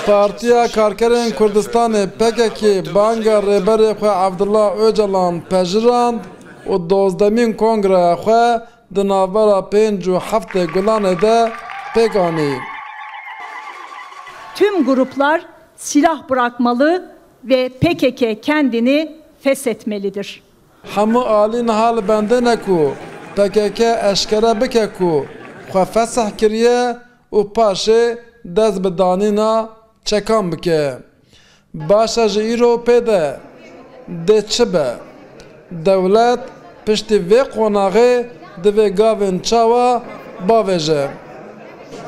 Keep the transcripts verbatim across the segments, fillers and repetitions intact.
Partiya Karkerên Kurdistanê P K K banga rêberê xwe Abdullah Ocalan pejirand û dozdemîn kongreya xwe di navbera pênc û heftê Gulanê de pêk anî. Tüm gruplar silah bırakmalı ve P K K kendini feshetmelidir. Hemû alî niha li bendê ne ku P K K eşkere bike ku xwe fesih kiriye û paşê dest bi danîna çekan bike. Baş e ji îro pê de dê çi be? Dewlet piştî vê qonaxê divê gavên çawa bavêje?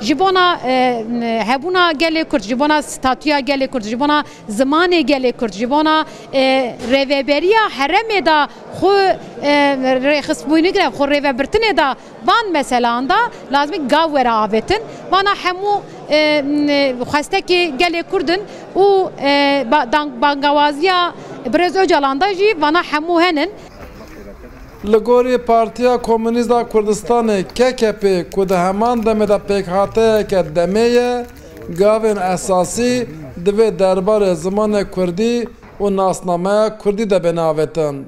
Ji bona e, hebûna gelê Kurd, ji bona statûya gelê Kurd, ji bona zimanê gelê Kurd, ji bona e, rêveberiya heremê de xwe e, rêxistbûyînê gire, xwe rêvebirtinê de van meselan de lazimî gav were avêtin. Vana hemû e, xwestekê gelê Kurd in û e, ba- dan- bangawaziya Birêz Ocalan de jî vana hemû henin. Li gorî Partiya Komunîst a Kurdistanê, K K P, ku di heman demê de pêkhateyeke demê ye, gavên esasî divê derbarê zimanê kurdî û nasnameya kurdî de bêne avêtin.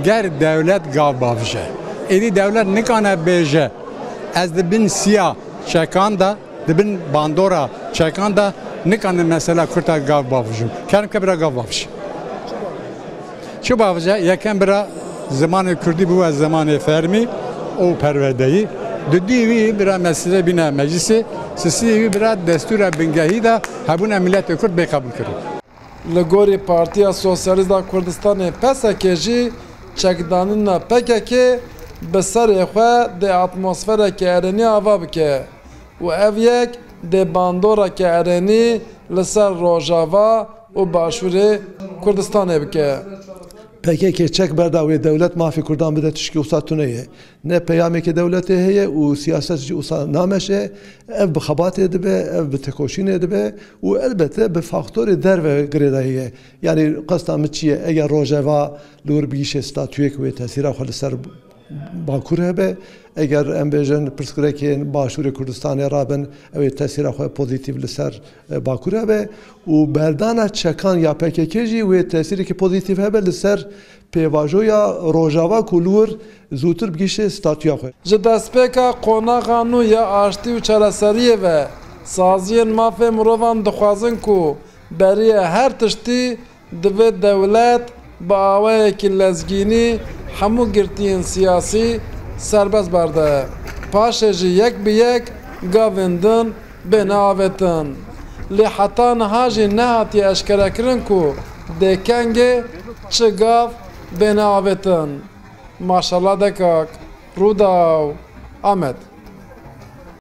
Ger dewlet gav bavije, êdî dewlet nikane bêje, ez di bin siya çekan de, di bin bandora çekan de nikanim mesela kurta gav bavijim. Kerim ke bira gav bavij. Çi bavije? Yekem bira zimanê kurdî bûye zimanê fermî û perwerdeyî. Dudî wî bira mesele bîne meclisê, sisî wî bira destûra bingehî de hebûna miletê kurd bê qebûl kirin. Li gorî Partiya Sosyalîst a Kurdistanê, P S K, jî çekdanîna P K K bi serê xwe dê atmosfereke erênî ava bike û ev yek dê bandoreke erênî li ser Rojava û Başûrê Kurdistanê bike. P K K çek berda wê dewlet mafê Kurdan bide, tişkî wisa tune ye. Ne peyamekê dewletê heye û siyaset jî wisa nameşe. Ev bi xebatê dibe, ev bi tekoşînê dibe û elbette bi faktorê derve girêdayî ye. Yanî qesta min çi ye? Eger Rojava li wir bigihîşe statûyek wê tesîra xwe li ser Bakur hebe, eger em bêjin pirsgirêkên Başûrê Kurdistanê rabin, ew ê tesîra xwe pozîtîf li ser e, Bakur hebe û berdana çekan ya P K K jî wê tesîrekî pozîtîf hebe li ser pêvajoya Rojava ku li wir zûtir bigihîşe statûya xwe. Ji destpêka qonaxa nû ya aştî û çareseriyê ve, saziyên mafê mirovan dixwazin ku beriya her tiştî divê dewlet bi awayekî lezgînî hemû girtiyên siyasî serbest berde. Paşê jî yek bi yek gavên din bêne avêtin. Lê heta niha jî nehatiye eşkerekirin ku dê kengê çi gav bêne avêtin. Maşallah Dekak, Rûdaw, Amed.